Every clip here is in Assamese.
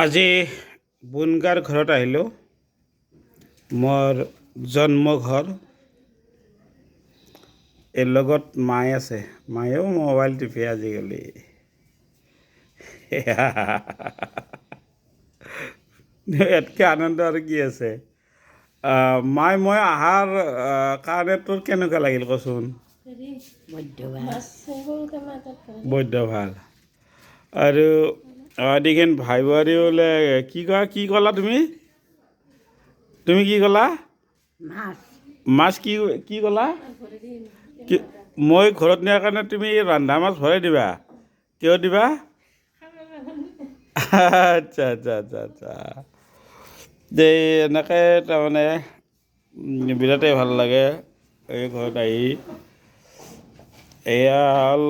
আজি বুনগাৰ ঘৰত আহিলোঁ, মোৰ জন্ম ঘৰ। এই লগত মায়ে আছে, মায়েও মোবাইল টিপে আজিকালি। ইয়াতকৈ আনন্দ আৰু কি আছে? মাই, মই অহাৰ কাৰণে তোৰ কেনেকুৱা লাগিল কচোন? বৈদ্য ভাল। আৰু দিগেন ভাই বোৱাৰী বোলে কি কয়, কি ক'লা তুমি? তুমি কি ক'লা? মাছ কি কি ক'লা? কি মই ঘৰত নিয়াৰ কাৰণে তুমি ৰন্ধা মাছ ভৰাই দিবা? কিয় দিবা? আচ্ছা আচ্ছা আচ্ছা আচ্ছা, দেই এনেকৈ তাৰমানে বিৰাটেই ভাল লাগে এই ঘৰত আহি। এয়া হ'ল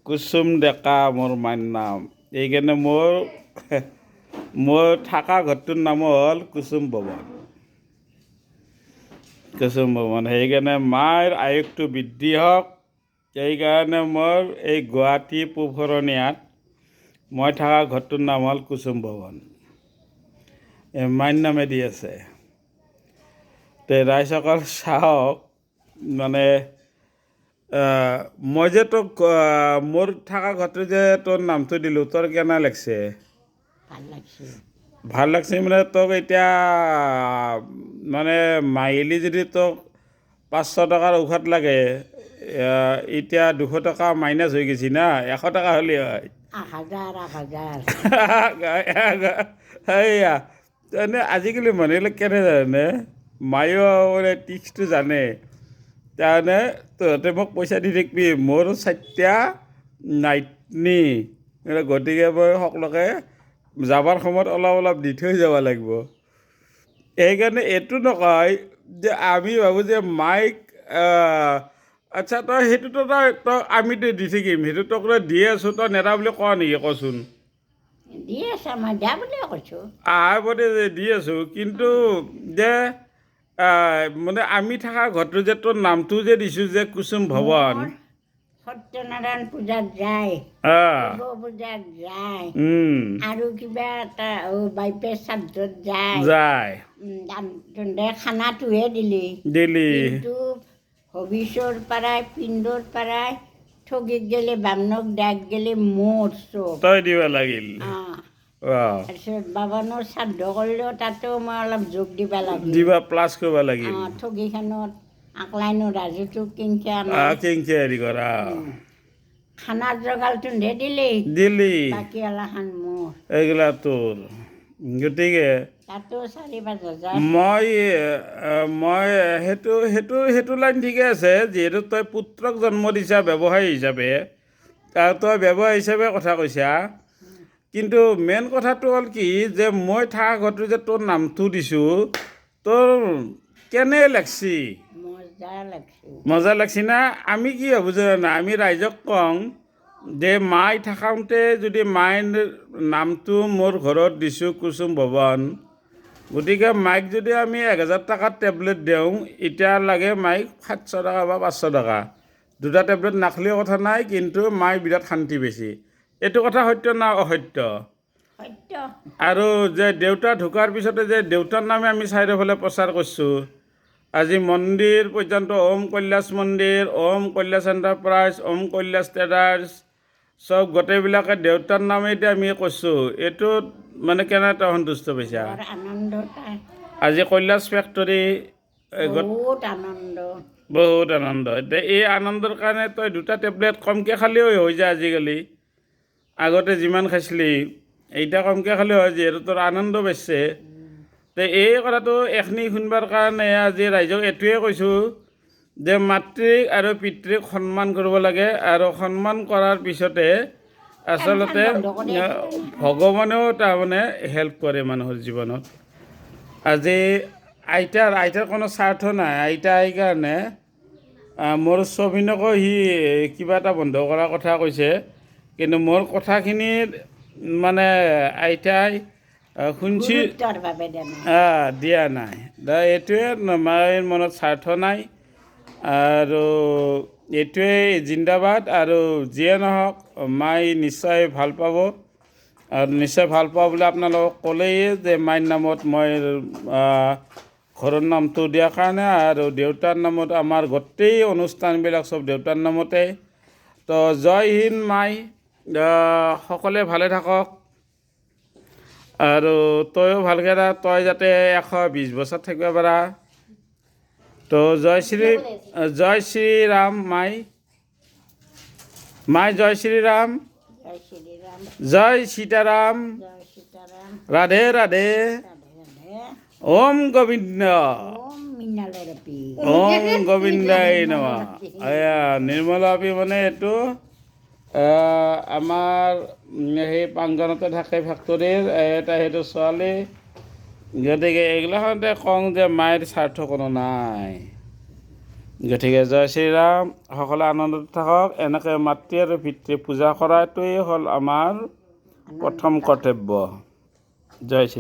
কুসুম ডেকা, মোৰ মাৰ নাম। এইকাৰণে মোৰ মোৰ থকা ঘৰটোৰ নামো হ'ল কুসুম ভৱন, কুসুম ভৱন। সেইকাৰণে মাৰ আয়ুসটো বৃদ্ধি হওক, সেইকাৰণে মোৰ এই গুৱাহাটী পূব শৰণীয়াত মই থকা ঘৰটোৰ নাম হ'ল কুসুম ভৱন, এই মাৰ নামে দি আছে। তে ৰাইজসকল চাওক, মানে মই যে তোক মোৰ থকা ঘৰটো যে তোৰ নামটো দিলোঁ, তোৰ কেনে লাগছে? ভাল লাগছে। ভাল লাগছে মানে তোক এতিয়া মানে মাহিলী যদি তোক 500 টকাৰ ঔষধ লাগে, এতিয়া 200 টকা মাইনাছ হৈ গৈছে না, 100 টকা হ'লে হয়। 1000 1000। সেয়া এনে আজিকালি মানুহবিলাক কেনে জানে, মায়েও মানে টিক্সটো জানে, তাৰমানে তহঁতে মোক পইচা দি থাকিবি, মোৰ 4টা নাইটনি, গতিকে মই সকলোকে যাবাৰ সময়ত অলপ অলপ দি থৈ যাব লাগিব। সেইকাৰণে এইটো নকয় যে আমি ভাবোঁ যে মাইক আচ্ছা তই সেইটোতো তই তই আমিতো দি থাকিম, সেইটো তোক তই দিয়ে আছোঁ, তই নেদা বুলি কোৱা নেকি কচোন? দি আছে, মই দিয়া বুলিয়ে কৈছোঁ। আহাৰ প্ৰতি দি আছোঁ, কিন্তু যে মানে আমি থকা ঘৰটো যে তোৰ নামটো যে দিছোঁ যে কুসুম ভৱন। সত্যনাৰায়ণ পূজাত যায়, শিৱ পূজাত যায়, আৰু কিবা এটা বাইপেছ শ্ৰাদ্ধত যায়, যায়। খানাটোহে দিলি দিলি, কিন্তু হবিচৰ পৰাই পিণ্ডৰ পৰাই ঠগিত গেলে বামনক ডাক গেলে মোৰ চব তই দিব লাগিল। তাৰপিছত বাবানৰ শ্ৰাদ্ধ কৰিলেও তাতেও মই অলপ যোগ দিব লাগিল, দিবা প্লাছ কৰিব লাগিল। ঠগিখনত আকলাইনো ৰাজুটোক কিনকে আনা, কিনকে হেৰি কৰা, খানাৰ যোগালটো দিলি দিলি, বাকী এলাখান মোৰ, এইগিলা তোৰ। গতিকে তাতো 4-5 হাজাৰ। মই মই সেইটো সেইটো সেইটো লাইন ঠিকে আছে, যিহেতু তই পুত্ৰক জন্ম দিছা ব্যৱসায়ী হিচাপে, আৰু তই ব্যৱসায়ী হিচাপে কথা কৈছা, কিন্তু মেইন কথাটো হ'ল কি যে মই থকা ঘৰটো যে তোৰ নামটো দিছোঁ, তোৰ কেনে লাগছি? মজা লাগছি। মজা লাগছি না? আমি কি ভাবোঁ জানা, আমি ৰাইজক কওঁ যে মাই থাকোঁতে যদি মাইৰ নামটো মোৰ ঘৰত দিছোঁ কুসুম ভৱন, গতিকে মাইক যদি আমি 1000 টকাৰ টেবলেট দিওঁ, এতিয়া লাগে মাইক 700 টকা বা 500 টকা, দুটা টেবলেট নাখলেও কথা নাই, কিন্তু মাই বিৰাট শান্তি পাইছে। এইটো কথা সত্য না অসত্য? সত্য। আৰু যে দেউতা ঢুকাৰ পিছতে যে দেউতাৰ নামে আমি চাৰিওফালে প্ৰচাৰ কৰিছোঁ, আজি মন্দিৰ পৰ্যন্ত ওম কৈলাশ মন্দিৰ, ওম কৈলাশ এণ্টাৰপ্ৰাইজ, ওম কৈলাশ ট্ৰেডাৰ্ছ, চব গোটেইবিলাকে দেউতাৰ নামেদি আমি কৈছোঁ। এইটোত মানে কেনে তই সন্তুষ্ট পাইছা? আজি কৈলাশ ফেক্টৰী বহুত আনন্দ, বহুত আনন্দ। এতিয়া এই আনন্দৰ কাৰণে তই দুটা টেবলেট কমকৈ খালেও হৈ যায় আজিকালি, আগতে যিমান খাইছিলি এতিয়া কমকৈ খালেও হয়, যিহেতু তোৰ আনন্দ পাইছে। তে এই কথাটো এখিনি শুনবাৰ কাৰণে আজি ৰাইজক এইটোৱে কৈছোঁ যে মাতৃক আৰু পিতৃক সন্মান কৰিব লাগে, আৰু সন্মান কৰাৰ পিছতে আচলতে ভগৱানেও তাৰমানে হেল্প কৰে মানুহৰ জীৱনত। আজি আইতাৰ আইতাৰ কোনো স্বাৰ্থ নাই, আইতা সেইকাৰণে মোৰ ছবিনকো সি কিবা এটা বন্ধ কৰাৰ কথা কৈছে, কিন্তু মোৰ কথাখিনিৰ মানে আইতাই শুনছি দিয়া নাই। এইটোৱে মাৰ মনত স্বাৰ্থ নাই, আৰু এইটোৱে জিন্দাবাদ। আৰু যিয়ে নহওক মাই নিশ্চয় ভাল পাব। আৰু নিশ্চয় ভাল পোৱা বুলি আপোনালোকক ক'লেই যে মাইৰ নামত মই ঘৰৰ নামটো দিয়াৰ কাৰণে আৰু দেউতাৰ নামত আমাৰ গোটেই অনুষ্ঠানবিলাক চব দেউতাৰ নামতে। তো জয় হিন্দ মাই, সকলোৱে ভালে থাকক আৰু তয়ো ভালকৈ থাক, তই যাতে 120 বছৰ থাকিব পাৰা। তো জয় শ্ৰীৰাম মাই, মাই জয় শ্ৰীৰাম, জয় শ্ৰীৰাম, জয় সীতাৰাম, জয় সীতাৰাম, ৰাধে ৰাধে, ৰাধে ৰাধে, ওম গোবিন্দ, ওম মৃণালৰপি, ওম গোবিন্দাই নমঃ। এয়া নিৰ্মলা আপি মানে এইটো আমাৰ সেই পাংগানতে থাকে ফেক্টৰীৰ এটা সেইটো ছোৱালী। গতিকে এইগিলাখনতে কওঁ যে মায়েৰ স্বাৰ্থ কোনো নাই। গতিকে জয় শ্ৰীৰাম, সকলোৱে আনন্দত থাকক। এনেকৈ মাতৃ আৰু পিতৃ পূজা কৰাটোৱেই হ'ল আমাৰ প্ৰথম কৰ্তব্য। জয় শ্ৰী